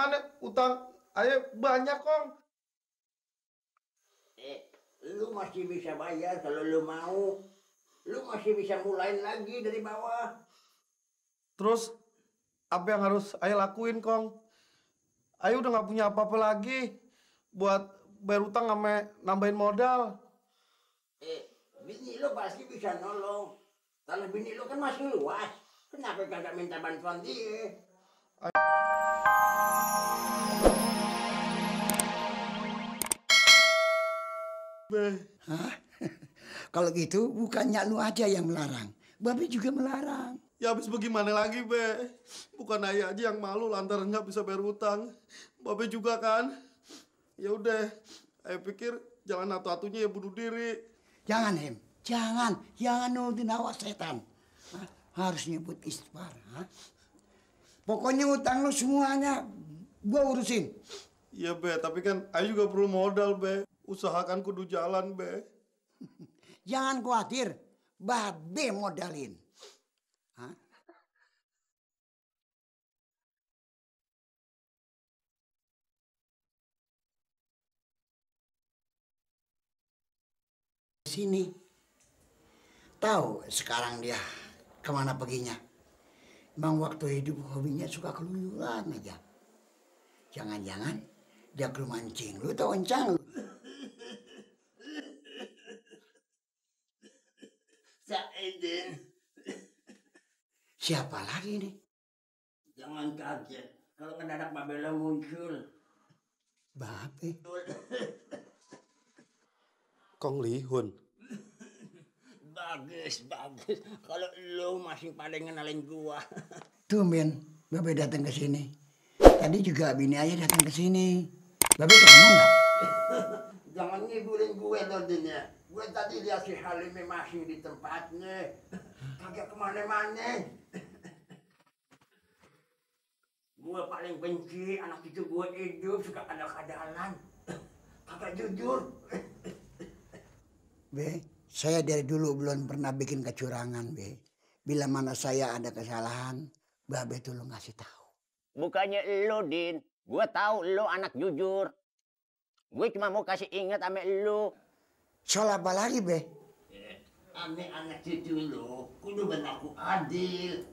gimana utang ayah banyak kong. Lu masih bisa bayar kalau lu mau. Lu masih bisa mulain lagi dari bawah. Terus apa yang harus ayah lakuin kong? Ayah udah nggak punya apa-apa lagi buat bayar utang sama nambahin modal. Bini lu pasti bisa nolong. Kalau bini lu kan masih luas. Kenapa kagak minta bantuan dia? Hah? Kalau gitu bukannya lu aja yang melarang, Babe juga melarang. Ya habis bagaimana lagi, Be? Bukan ayah aja yang malu lantaran nggak bisa bayar utang. Babe juga kan. Ya udah, ayah pikir jalan atu-atunya ya bunuh diri. Jangan, Hem. Jangan nurutin hawa setan. Hah? Harus nyebut istighfar. Hah? Pokoknya utang lu semuanya gua urusin. Iya, Be, tapi kan ayah juga perlu modal, Be. Usahakan kudu jalan, Be. Jangan khawatir, Babe modalin. Hah? Sini. Tahu sekarang dia kemana perginya? Emang waktu hidup hobinya suka keluyuran aja. Jangan-jangan dia ke rumah mancing. Lu tau encang lu? Saidin. Siapa lagi nih? Jangan kaget kalau mendadak Babela muncul. Babe. Kong Lihun. Bagus. Kalau lu masih pada ngenalin gua. Tumben Babe datang ke sini. Tadi juga bini ayah datang ke sini. Babe ketemu nggak? Jangan ngibulin gue Dodinnya. Gue tadi lihat si Halimnya masih di tempatnya. Kagak kemana-mana. Gue paling benci anak cucu gue hidup suka kadal-kadalan. Kagak jujur. Be, saya dari dulu belum pernah bikin kecurangan, Be. Bila mana saya ada kesalahan, Babe tuh lu ngasih tahu. Bukannya lo, Din. Gue tahu lo anak jujur. Gue cuma mau kasih ingat sama lo. Soal apa lagi, Be? Ane anak cucu lu kudu berlaku adil.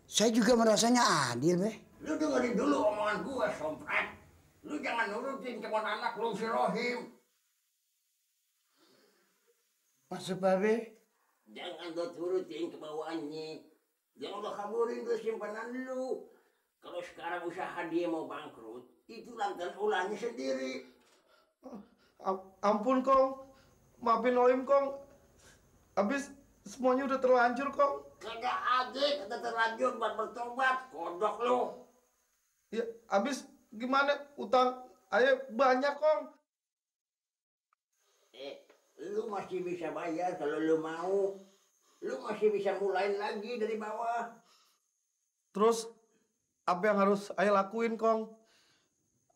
Saya juga merasanya adil, Be. Lu dengerin dulu omongan gue, sompret. Lu jangan nurutin kemauan anak lu si Rohim. Maksud Babe? Jangan lo turutin kebawahnya. Jangan lo kaburin tuh simpanan lu. Kalau sekarang usaha dia mau bangkrut, itu lantaran ulahnya sendiri. Ampun, Kong. Maafin Oim, Kong. Habis semuanya udah terlanjur, Kong. Kagak ada kata terlanjur buat bertobat, kodok lu. Ya, habis gimana utang ayah banyak, Kong. Lu masih bisa bayar kalau lu mau. Lu masih bisa mulain lagi dari bawah. Terus apa yang harus ayah lakuin, Kong?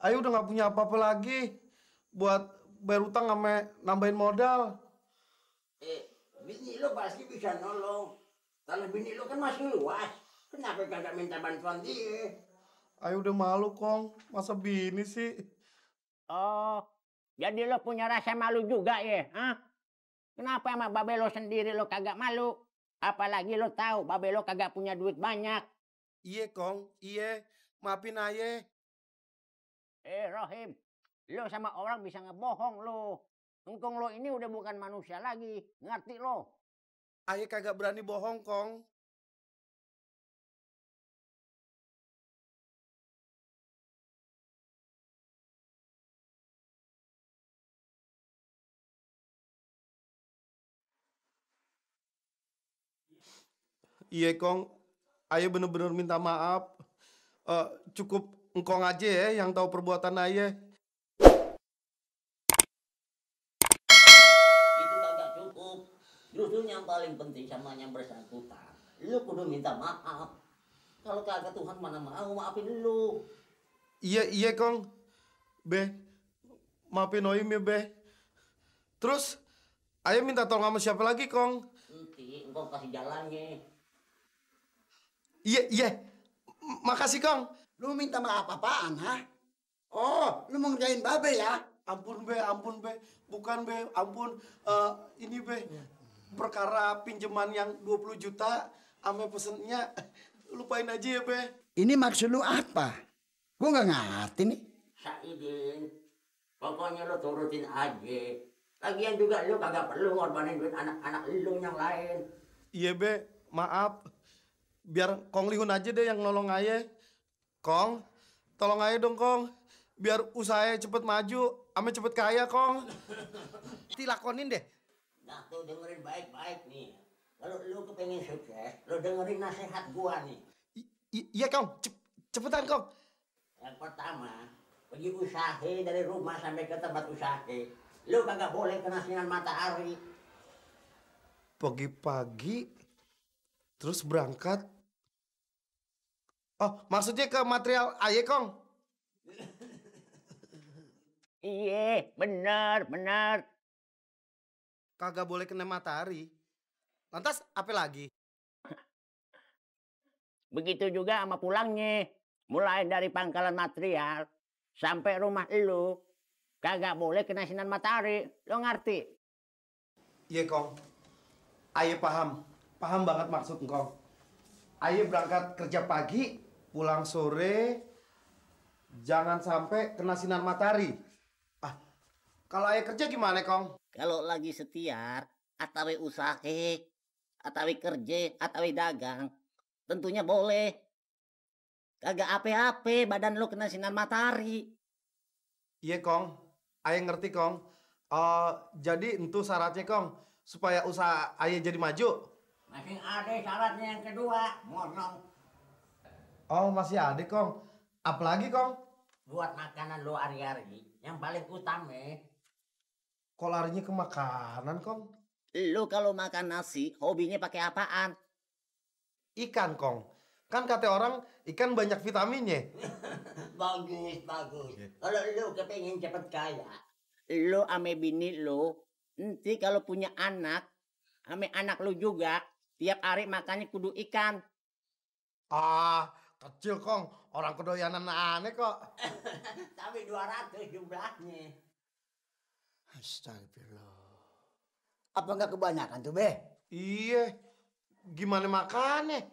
Ayah udah nggak punya apa-apa lagi buat bayar utang sama nambahin modal. Bini lu pasti bisa nolong. Kalau bini lu kan masih luas. Kenapa kagak minta bantuan dia? Ayah udah malu, Kong. Masa bini sih? Oh, jadi lo punya rasa malu juga ya? Hah? Kenapa sama babe lo sendiri lo kagak malu? Apalagi lo tahu babe lo kagak punya duit banyak. Iya, Kong. Iya. Maafin ayah. Rohim, lo sama orang bisa ngebohong lo. Engkong lo ini udah bukan manusia lagi. Ngerti lo? Ayah kagak berani bohong, Kong. Iya, Kong. Ayah bener-bener minta maaf. Cukup engkong aja ya yang tahu perbuatan ayah. Itu kagak cukup. Justru yang paling penting sama yang bersangkutan. Lu kudu minta maaf. Kalau kagak Tuhan mana mau maafin lu. Iya, Kong. Be, maafin Oim ya, Be. Terus, ayah minta tolong sama siapa lagi, Kong? Nanti engkau kasih jalannya. Iya. Makasih, Kong. Lu minta maaf apaan, ha? Oh, lu mau ngerjain babe ya? Ampun be, bukan be, ampun. Ini be, perkara pinjaman yang 20 juta, ame pesennya, lupain aja ya be. Ini maksud lu apa? Gua nggak ngerti nih. Saidin, pokoknya lo turutin aja. Lagian juga lu kagak perlu ngorbanin duit anak-anak lu yang lain. Iya be, maaf. Biar Kong Lihun aja deh yang nolong aye. Kong, tolong aye dong Kong. Biar usahanya cepet maju, ame cepet kaya Kong. Dilakonin deh. Nah tuh dengerin baik-baik nih. Kalau lu kepengen sukses, lu dengerin nasihat gua nih. Iya Kong, cepetan Kong. Yang pertama, pergi usaha dari rumah sampai ke tempat usaha. Lu kagak boleh kena sinar matahari. Pagi-pagi, terus berangkat. Oh, maksudnya ke material aye Kong? Iya, bener. Kagak boleh kena matahari. Lantas apa lagi? Begitu juga sama pulangnya. Mulai dari pangkalan material sampai rumah lu. Kagak boleh kena sinar matahari. Lo ngerti? Iya Kong. Aye paham. Paham banget maksud Kong. Aye berangkat kerja pagi, pulang sore. Jangan sampai kena sinar matahari. Ah, kalau aye kerja gimana Kong? Kalau lagi setiar, atau usaha, atau kerja, atau dagang, tentunya boleh. Kagak ape-ape badan lo kena sinar matahari. Iya Kong. Aye ngerti Kong. Jadi itu syaratnya Kong. Supaya usaha aye jadi maju. Masih ada syaratnya yang kedua, monong. Oh masih ada Kong. Apalagi Kong? Buat makanan lo hari-hari, yang paling utama. Kok larinya ke makanan Kong? Lo kalau makan nasi, hobinya pakai apaan? Ikan Kong. Kan kata orang ikan banyak vitaminnya. Bagus. Kalau lu kepengen cepet kaya, Lo ame bini lo, nanti kalau punya anak, ame anak lo juga, tiap hari makannya kudu ikan. Ah, kecil Kong. Orang kedoyanan aneh kok. tapi 200 jumlahnya. Astagfirullah. Apa nggak kebanyakan tuh, Be? Iya. Gimana makannya?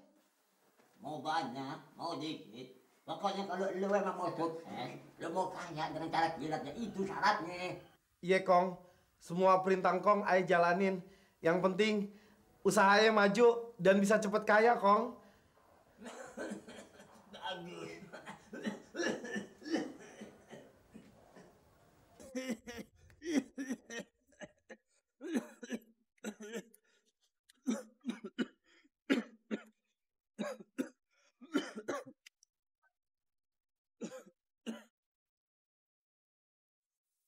Mau banyak, mau dikit. Pokoknya kalau lu emang mau sukses, lu mau kaya dengan cara jilatnya, itu syaratnya. Iya Kong. Semua perintah Kong aye jalanin. Yang penting usahanya maju dan bisa cepet kaya Kong. Bagus.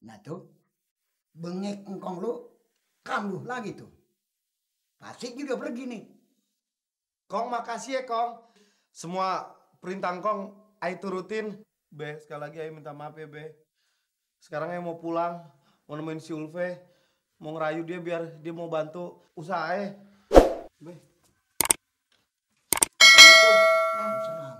Nah tuh, bengek engkong lu kambuh lagi tuh. Kasih juga pergi nih. Kong makasih ya Kong. Semua perintah Kong aye turutin. Be, sekali lagi aye minta maaf ya Be. Sekarang aye mau pulang. Mau nemuin si Ulve. Mau ngerayu dia biar dia mau bantu usaha aye. Be. Salam.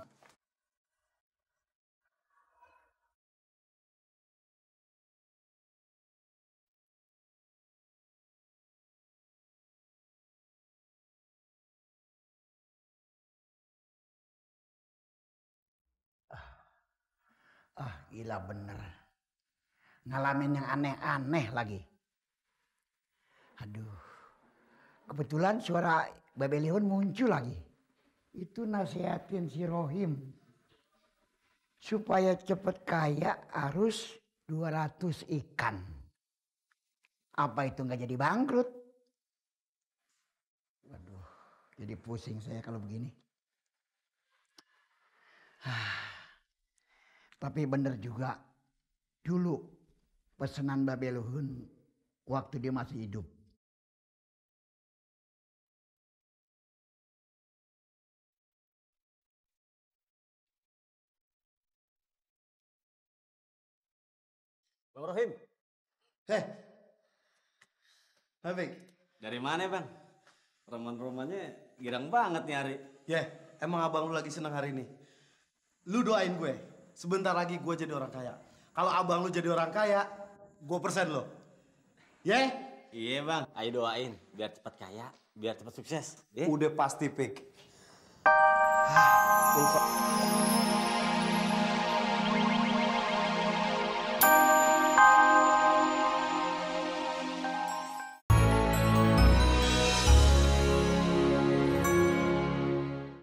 Gila bener. Ngalamin yang aneh-aneh lagi. Aduh. Kebetulan suara Babe Lihun muncul lagi. Itu nasihatin si Rohim. Supaya cepet kaya harus 200 ikan. Apa itu nggak jadi bangkrut? Waduh, jadi pusing saya kalau begini. Tapi bener juga, dulu pesanan Babe Lihun waktu dia masih hidup. Bang Rohim, Habik. dari mana bang? Roman-romannya girang banget nih hari. Ya, emang abang lu lagi senang hari ini? Lu doain gue. Sebentar lagi gue jadi orang kaya. Kalau abang lu jadi orang kaya, gue persen lo. Ya? Iya bang, ayo doain biar cepat kaya, biar cepat sukses. Udah pasti pik. Ulfa.